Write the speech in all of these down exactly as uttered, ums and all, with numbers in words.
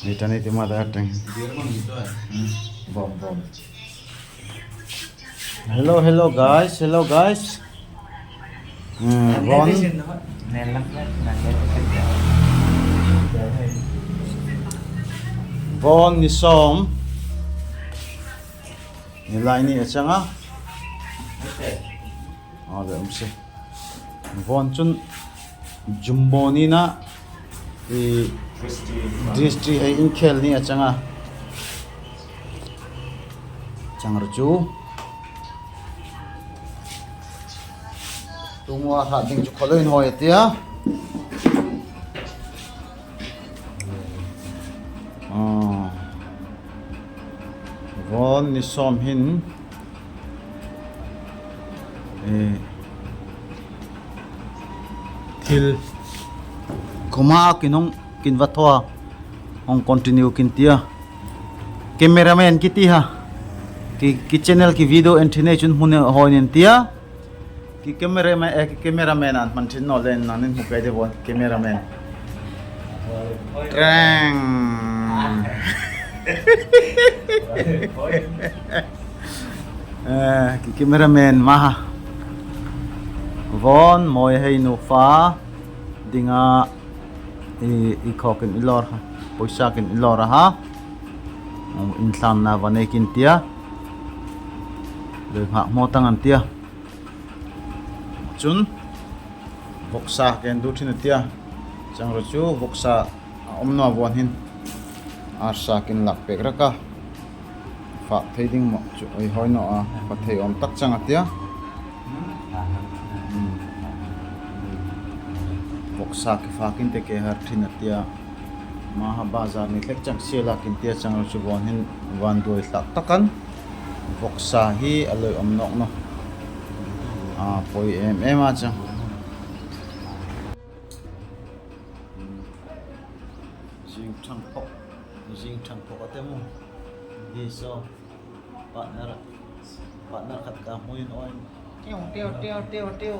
Ni tani ti ma ta teng. Bom, bom. Hello, hello guys, hello guys. Hmm, Von. Von ni som. Ni lai ni a chang a. A, le um se. Von chun jumbo ni na, i, dristy hei in khel ni a chang a. Chang ra chu. Tuma hat ding chu kholoi hoi tia. A, Von ni som hin, e, thil kuma kin hong kin va thua, hong continue kin tia. Cameraman ki ti ha. Ki, ki channel ki video en thin ei chun hmun hoi nin tia. Ki cameraman, eh, ki cameraman an hman thin no len nang nin hmu kai de Von cameraman. Trang. Eh, ki cameraman ma ha. Von moi hei nu fa dinga i, i kho kin i lor ha. Poisa kin i lor ha. In thlam na va nei kin tia. Lei hma mo tang an tia. Chun voksa ken du thin a tia. Chang ra chu voksa a om no Von hin arsa kin lak pek ra ka. Fak thei ding mo chu oi hoi no a, fak thei om tak chang a tia. Hmm. Voksa ki fak in te ke har thin a tia. Maha bazar ni thlek chang sia lak in tia chang ra chu Von hin van duai hlak tak an. Voksa hi a loi om nok no. A, poi em em a chang. Zing thang phok, zing thang phok a te mu. Hi so, partner, partner khat ka hmu in oi. Tiu, tiu, tiu, tiu, tiu.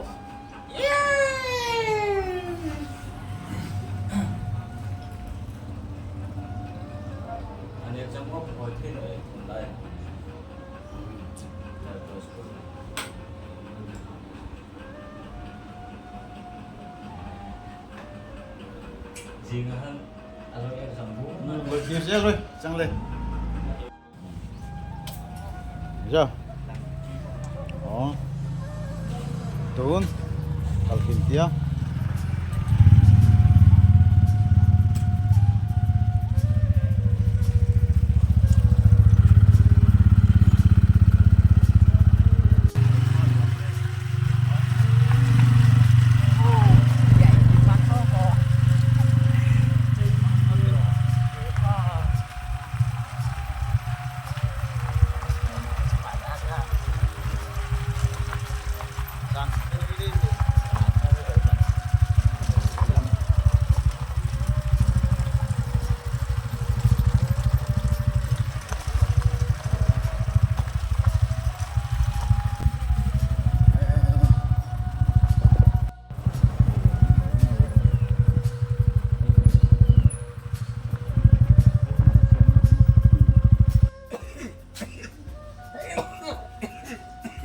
Ani chang mo ko thei lo e, kun lai. Zing a han, a lo e zang bu. Hmm, bo zing zing lo, zang le. Za. O. Tun. Kal kin tia.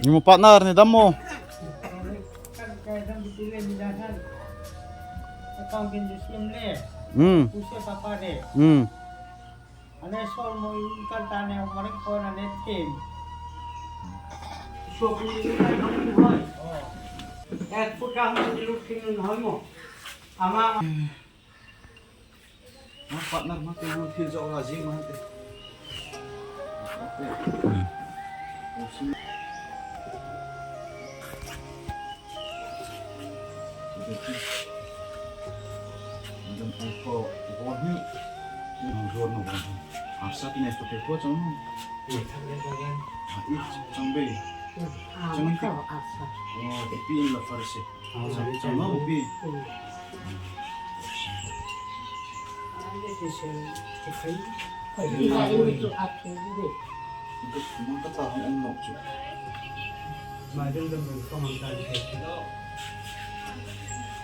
Ni mo partner ni dam mo. Hmm. Hmm. Ane sol mo yung kan tane maring ko na netim. So kung yung kan hong yung hoy. Ek puta mo yung luting yung hoy mo. Ama. Ma partner ma te yung feel sa ola zing ma te.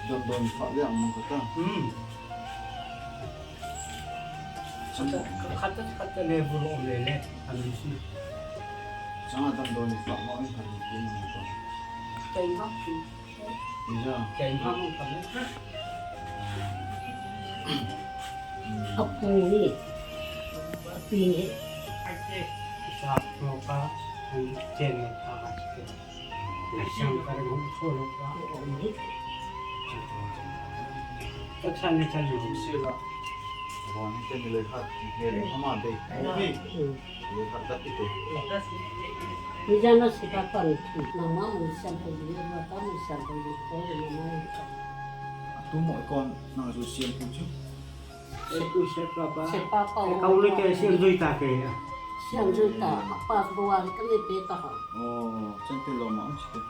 Don don pak liang mo kata. Hmm. Khat khat le bul om le le, am si. Chang a dam don ni fa ma in khat ni tin ni to. Chang ma. Iya. Chang ma mo khat le. Apu ni. Api ni. Sa mo ka. Chen mo ka. Atu mo kon nang su siam ku chu. Siam ku siam papa. Siam papa. Kau le ke siam zui ta ke ya. Siam zui ta, apa buang kami beta ha. Oh, cantik lo ma, cantik.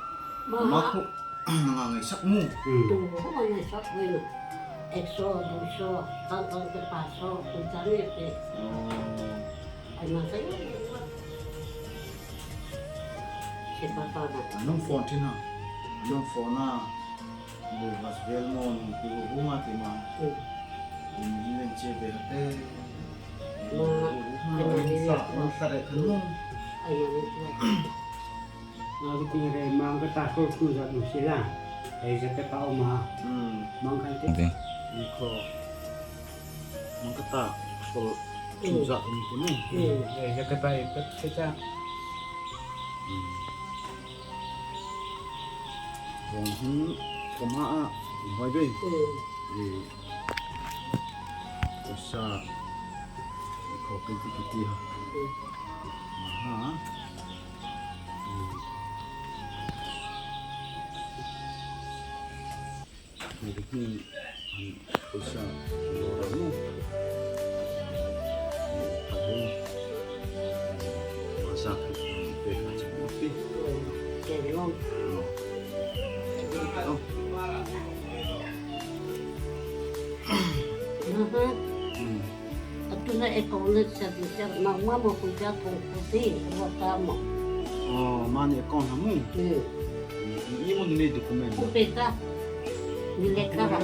Ma. Ma ko, nang ngai sak mu. Tu, nang ngai sak mu. Ek so, du so, tang tang ke pa so, tu cari pe. Oh. Ai ma saya. Siam papa na. Anong phone ti na? Anong phone na? Lu vas vel mo nung ti u hung a ti ma. Lim len che be hate. Lu hung a wen sa wen sa re kan mo. Nga ki ti re mang ka ta ko ku za lu sila. Ai za ka ta o ma. Mang ka te. Ni ko. Mang ka ta ko ku za ni ti mo. Ai za ka ta e ka cha. Vong hin koma a, vong bai bei. Usa, ko kiti kiti ha. Aha. Kiti kiti. Usa, lo ra mo. Asa, pe ka cik mati. Ke long. Atu na ekong na sa di sa ma ma mo ku ja kong ku si wa ta mo. Oh, ma ni ekong ha mo. Ni mo ni dokumen. Ku pe ta. Ni le ka ha.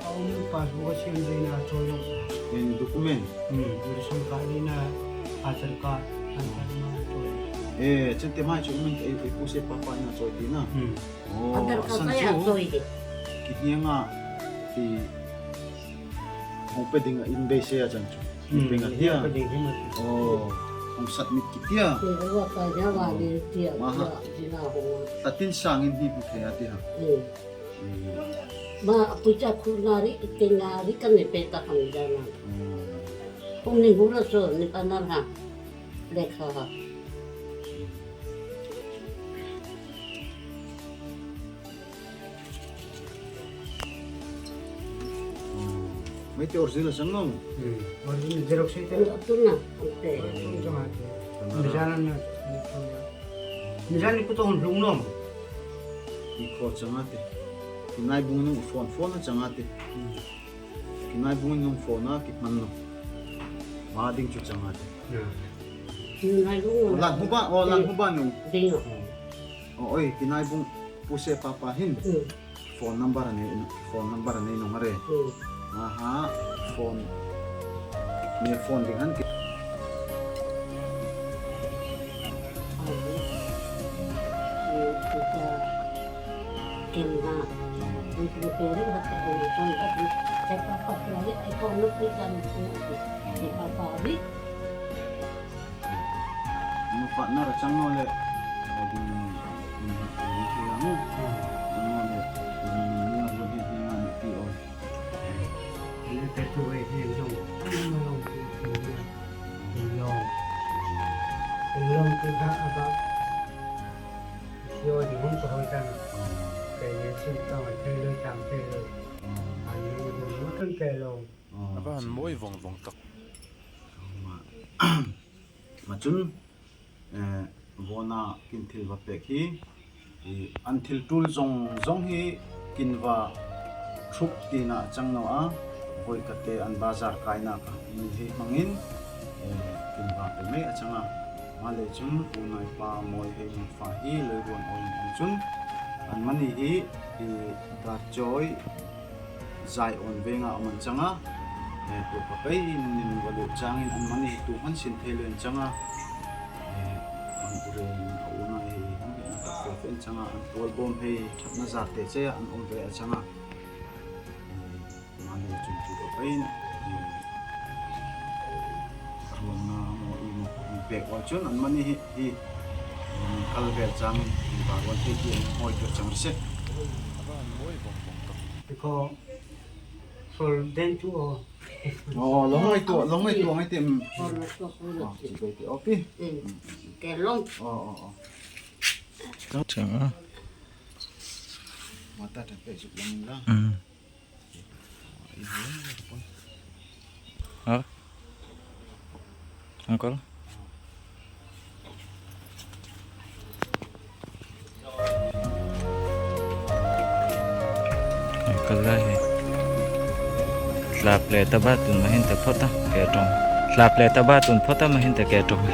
Au ni passbook a siam zui na choi yong. Ni dokumen. Ration card ni na Aadhaar card, pan card na choi. Eh, chen te mai choi min e e pu se papa na choi ti na. Oh, Aadhaar card san sa ya chu choi ti. Ki hiang a ti hong pe ding a in be se a chan chu. Pe nga tia. Oh, hong submit ki tia. Ti wa ka ya wa ni tia. Ma ha. Ti na ho. Tatin sang in hi pu thei a ti ha. Ma, puja khu nari, ite nari kan ne peta ham jana. Kum ni hura so, ni panar ha. Lekha ha. Mai te original sang nom? Original xerox ite. Atu na, ute. Misan na. Misan ni kutu hong lung nom. Iko chang a te. Kinai bung nung phone phone chang a te. Kinai bung nung phone a ki man nom. Ma ding chu chang a te. Kinai bung. Lang hu ba, o lang hu ba nung. Ding. O oi, kinai bung pu se papa hin. Phone number a nei, phone number a nei nung are. Aha, phone. Ni phone ding han ki. Kim ha. Ni pe ri ha te ko ni chang ka ni. Te pa pa ki ni ko no pe ka ni ko. Ni pa pa ri. Mu partner chang no le. Adi ni ni ni ni ni. Chang no le. Ni ni ni ni ni ni ni ni. Ni te tu wei ni long. Long. Long tu ha aba. Yo di hong ko hoi chang. Ke ni si tong te lo chang te lo. Ani ni mo tang te lo. Aba han moi vong vong tak. Ma chun, eh, vona kin thil va pek hi, i, an thil tul zong zong hi kin va thup tina chang no a, voi kate an bazar kaina ka ni hei hmangin, eh, kin va pe mei a chang a. Male chun, u nai pa moi hei mangfa hi lei ruan oi chun, an mani hi, i, dar choi, Zion veng a om an chang a, Eh, tu ka pai nin va lut chang in an mani tu man sin thei len chang a. Eh, an uren a una hi, an uren a tak thei len chang a, an tual bom hi, thatna zak te che an om ve a chang a. Eh, mani chun tu ka pai in, eh, ka ruang na mo i mo pek ua chun an mani hi, hi, kal ve chang in, ba wan thei ti an hoi ter chang se. Ko, sol den tu o. Aw, long ai tuak, long ai tuak ai ti, mm. Aw, long ai tuak, long ai tuak. Aw, ci bai ti, aw, pi. Mm. Mm, mm, mm. Ke long. Aw, aw, aw. Chang a. Mata ta pe suk long la. Mm. Ha? Uncle? Kala hi. Tla ple ta ba tun ma hin ta phota ke trong. Tla ple ta ba tun phota ma hin ta ke trong.